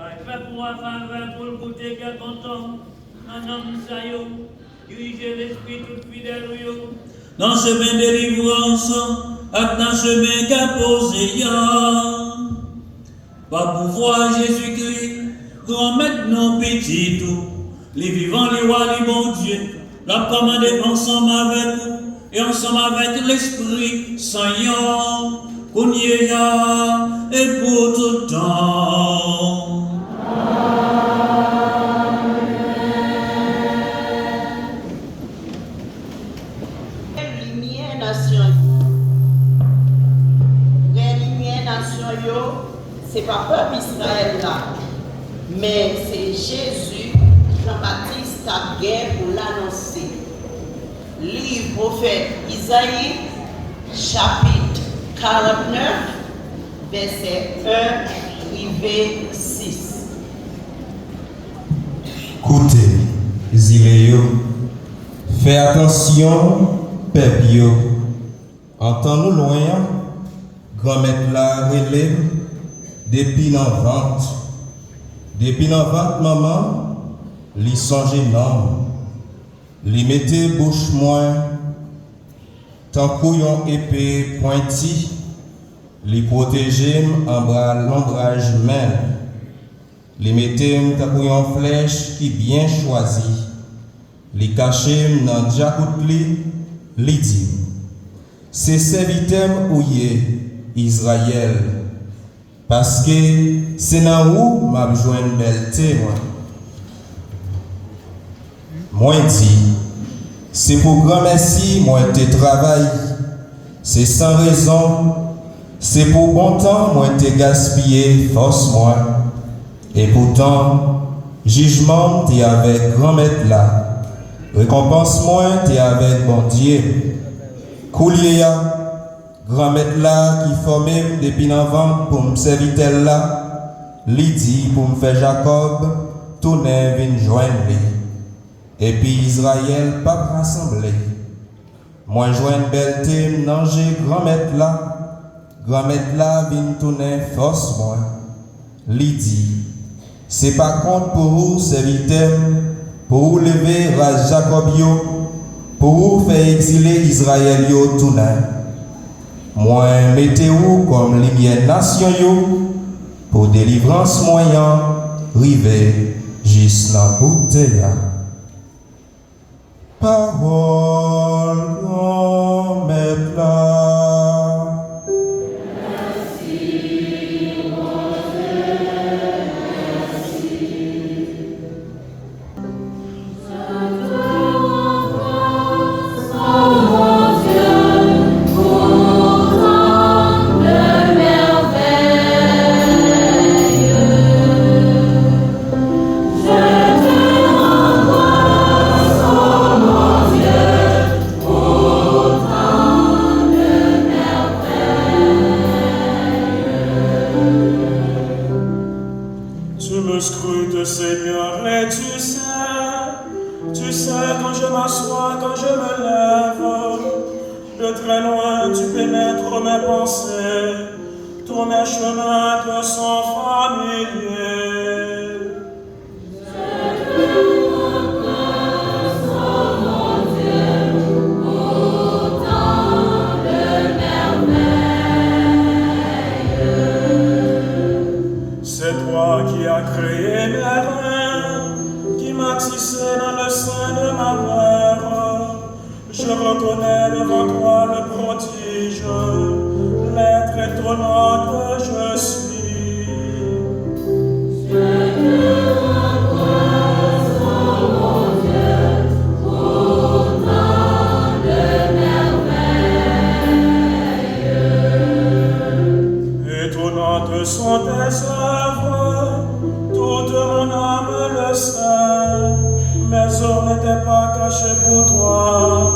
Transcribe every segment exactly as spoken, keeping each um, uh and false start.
Fè pou w a favè pou l goute kè kontan nan nanm sa yo. Dirije lespri tout fidèl ou yo nan chemen delivrans ak nan chemen kè poze a. Pa pouvwa Jezikri, Granmèt nou, Pitit ou, li vivan, li wa, li Bondye, l ap kòmande ansanm avèk ou e ansanm avèk Lespri Sen an, kounye a e pou tout tan. Limyè nasyon yo. Vrè limyè nasyon yo, se pa pèp Izrayèl la, men se Jezi Jan Batis t ap gen pou l anonse. Liv pwofèt Izayi, chapit karannèf, vèsè en rive sis. Koute, zile yo, fè atansyon, pèp yo. Antan nou lwen an, Granmèt la rele m depi nan vant. Depi nan vant manman m, li sonje non m. Li mete bouch mwen tankou yon epe pwenti, li pwoteje m anba lonbraj men l. Li mete m tankou yon flèch ki byen chwazi. Li kache m nan djakout li, li di m, "Se sèvitè m ou ye, Izrayèl, paske se nan ou m ap jwenn bèlte mwen." Mwen di, "Se pou granmèsi mwen te travay, se san rezon, se pou bon tan mwen te gaspiye fòs mwen." Epoutan, jijman m te avèk Granmèt la, rekonpans mwen te avèk Bondye m. Koulye a, Granmèt la ki fòme m depi nan vant pou m sèvitè l la, li di pou m fè Jakòb tounen vin jwenn li, epi Izrayèl p ap rasanble. Mwen jwenn bèlte m nan je Granmèt la, Granmèt la vin tounen fòs mwen. Li di, "Se pa kont pou ou, sèvitè m, pou ou leve ras Jakòb yo, pou ou fè egzile Izrayèl yo tounen. Mwen mete ou kòm limyè nasyon yo, pou delivrans mwen an rive jis nan bout tè a." Pawòl Granmèt la. Tu me scrutes, Seigneur, et tu sais, tu sais quand je m'assois, quand je me lève. De très loin, tu pénètres mes pensées, tous mes chemins te sont familiers. C'est toi qui as créé mes reins, qui m'as tissé dans le sein de ma mère. Je reconnais devant toi le prodige, l'être étonnant que je suis. Je te rends grâce, ô mon Dieu, pour tant de merveilles. Étonnantes sont tes œuvres, toute mon âme le sait. Mes os n'étaient pas cachés pour toi,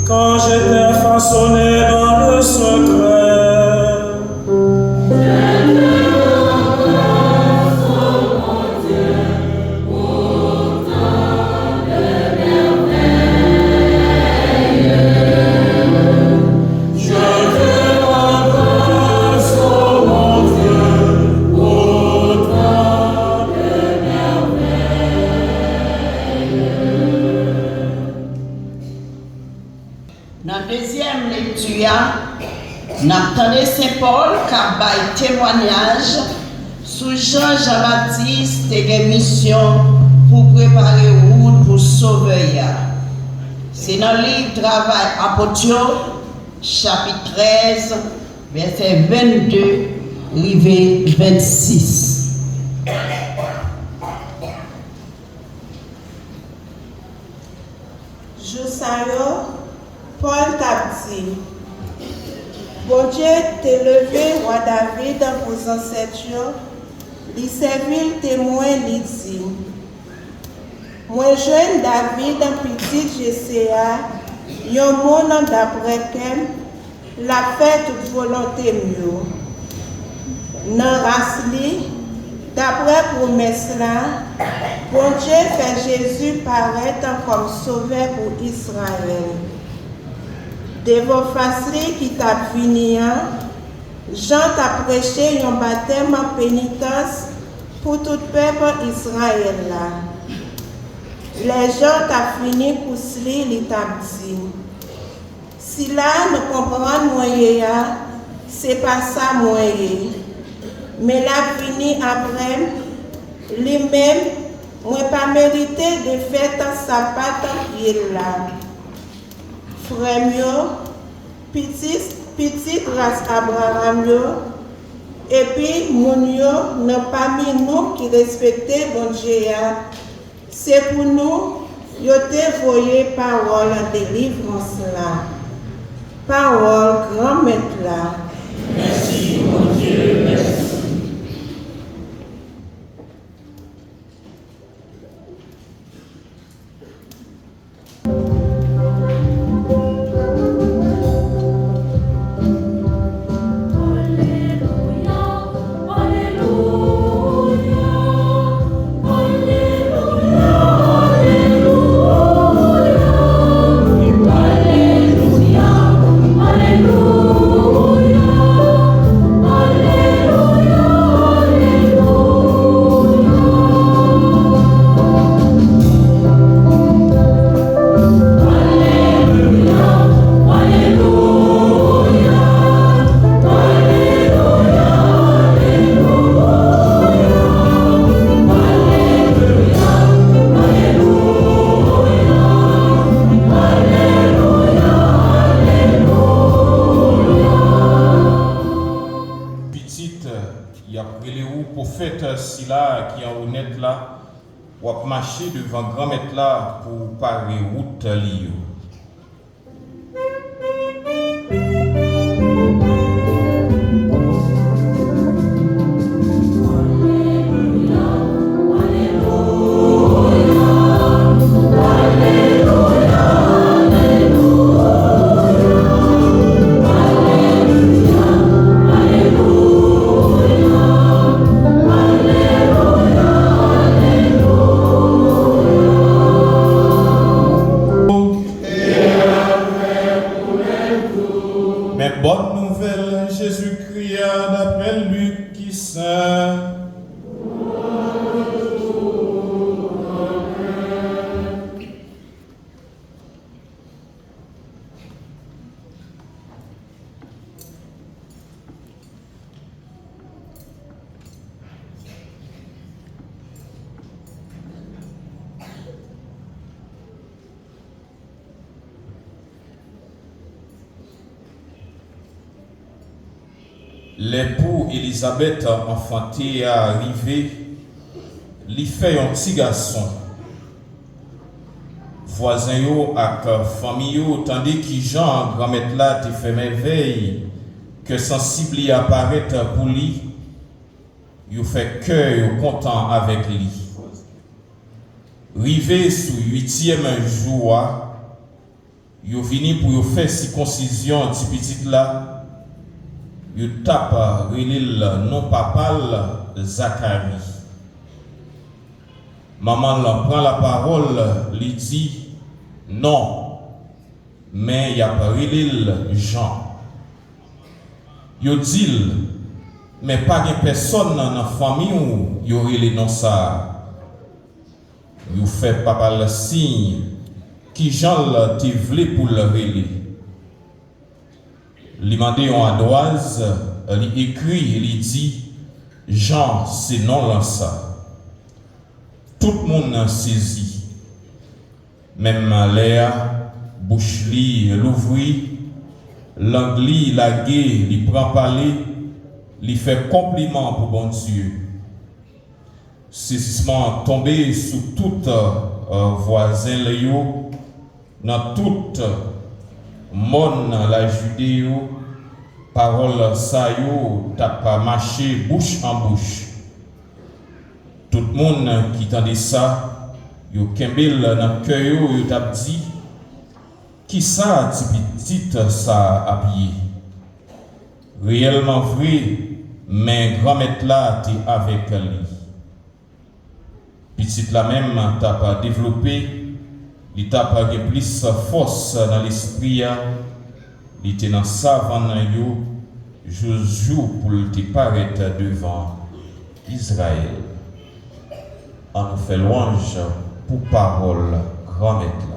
quand j'étais façonné dans le secret. N ap tande Sen Pòl k ap bay temwayaj sou jan Jan Batis te gen misyon pou prepare wout pou Sovè a. Se nan liv Travay Apot yo, chapit trèz, vèsè vennde rive vennsis. Jou sa yo, Pòl t ap di, Bondye te leve wa David pou zansèt yo, li sèvi l temwen, li di, Mwen jwenn David, pitit Jese a, yon moun daprè kè m, l ap fè tout volonte m yo. Nan ras li, daprè pwomès la, Bondye fè Jezi parèt kòm Sovè pou Izrayèl. Devan fas li ki t ap vini an, Jan t ap preche yon batèm penitans pou tout pèp Izrayèl la. Lè Jan t ap fini kous li, li t ap di, Sila nou konprann mwen ye a, se pa sa mwen ye. Men l ap vini apre m, li menm, mwen pa merite defèt sapat pye l la. Frè m yo, pitit, pitit ras Abraram yo, epi moun yo nan pami nou ki respekte Bondye a, se pou nou yo te voye pawòl delivrans la. Pawòl Granmèt la. Mèsi, Bondye, mèsi. Pitit, y ap rele w pwofèt sila ki anwo nèt la, w ap mache devan Granmèt la pou w pare wout li yo. Men bòn nouvèl Jezikri a daprè Lik ki sen. Lè pou Elizabèt anfante a rive, li fè yon ti gason. Vwazen yo ak fanmi yo tande kijan Granmèt la te fè mèvèy, kè sansib li a parèt pou li, yo fè kè yo kontan avèk li. Rive sou uityèm jou a, yo vini pou yo fè sikonsizyon ti pitit la, yo t ap rele l non papa l, Zakari. Manman l pran lapawòl, li di, Non, men y ap rele l Jan. Yo di l, Men pa gen pèsonn nan fanmi w yo rele non sa a. Yo fè papa l siy kijan l te vle pou l rele. Li mande yon adwaz, li ekri, li di, Jan se non lan sa. Tout moun sezi. Menm lè a, bouch li louvri, lang li lage, li pran pale, li fè konpliman pou Bondye. Sezisman tonbe sou tout, eh, vwazen l yo, nan tout mòn Lajide yo, pawòl sa yo t ap mache bouch an bouch. Tout moun ki tande sa, yo kenbe l nan kè yo, yo t ap di, Kisa ti pitit sa a ap ye? Reyèlman vre, men Granmèt la te avèk li. Pitit la menm t ap devlope, li t ap gen plis fòs nan lespri a, li te nan savann yo, jouk jou pou l te parèt devan Izrayèl. Ann nou fè lwanj pou pawòl Granmèt la.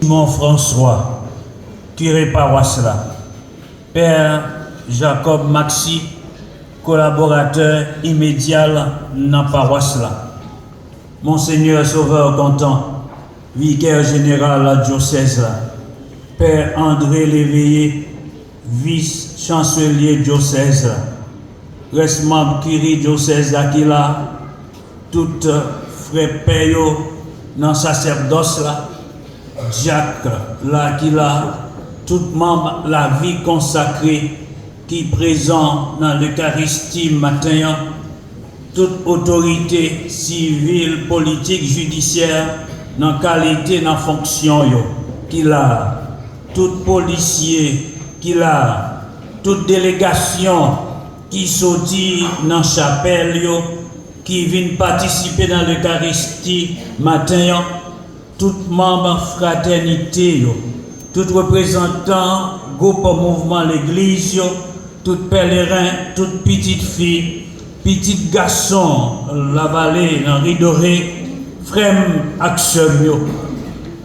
Simon François, kire pawas la. Pè Jacob Maxi, kolaboratè imedya nan pawas la. Monsenyè Sauveur Content, vikè jeneral dyosèz la. Pè André Léveillé, vis chanselye dyosèz la. Rès manm kiri dyosèz la ki la, tout frè pè yo nan sasèdòs la, dyak la ki la, tout manm lavi konsakre ki prezan nan Lekaristi maten an, tout otorite sivil, politik, jidisyè, nan kalite, nan fonksyon yo ki la, tout polisye ki la, tout delegasyon ki soti nan chapèl yo, ki vin patisipe nan Lekaristi maten an, tout manm fratènite yo, tout reprezantan gwoup mouvman legliz yo, tout pèleren, tout pitit fi, pitit gason Lavale nan Ridore, frè m ak sè m yo.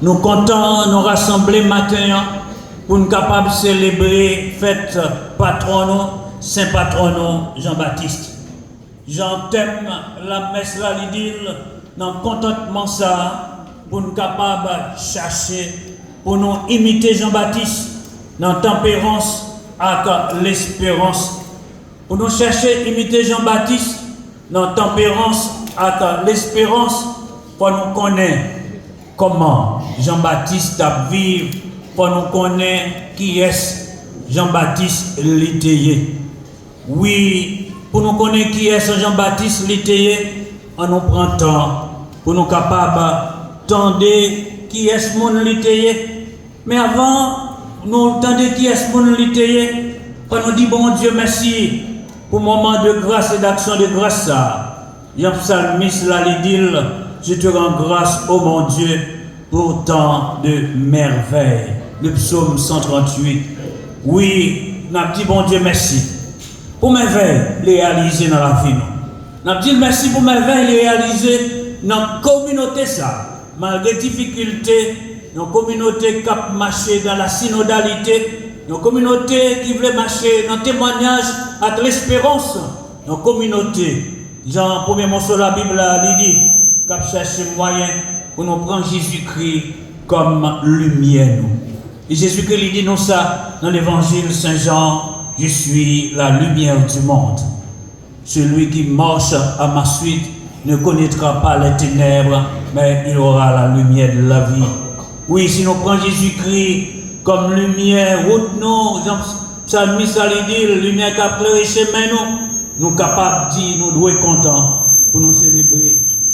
Nou kontan nou rasanble maten an pou n kapab selebre fèt patwon nou, sen patwon nou, Jan Batis. Jan tèm lamès la li di l, nan kontantman sa a, pou n kapab chache pou nou imite Jan Batis nan tanperans ak lesperans. Pou nou chache imite Jan Batis nan tanperans ak lesperans, fò nou konnen kòman Jan Batis t ap viv, fò nou konnen kiyès Jan Batis li te ye. Wi, pou nou konnen kiyès Jan Batis li te ye, ann nou pran tan pou nou kapab tande kiyès moun li te ye. Men avan nou tande kiyès moun li te ye, fò nou di Bondye mèsi pou moman de gras e d'aksyon de gras sa a. Yon psalmis la, li di l, Je te rends grâce, ô mon Dieu, pour tant de merveilles. Le psaume cent trente-huit. Wi, n ap di Bondye mèsi pou mèvèy li reyalize nan lavi nou. N ap di l mèsi pou mèvèy li reyalize nan kominote sa a. Malgre difikilte, yon kominote k ap mache dans la synodalité, yon kominote ki vle mache nan temwayaj ak lesperans, yon kominote, jan premye moso Labib la li di, k ap chèche mwayen pou nou pran Jezikri kòm limyè nou. E Jezikri li di nou sa nan Levanjil Sen Jan, Je suis la lumière du monde. Celui qui marche à ma suite ne connaîtra pas les ténèbres, mais il aura la lumière de la vie. Wi, si nou pran Jezikri kòm limyè wout nou, jan psalmis la li di l, limyè k ap klere chemen nou, nou kapab di nou dwe kontan pou nou selebre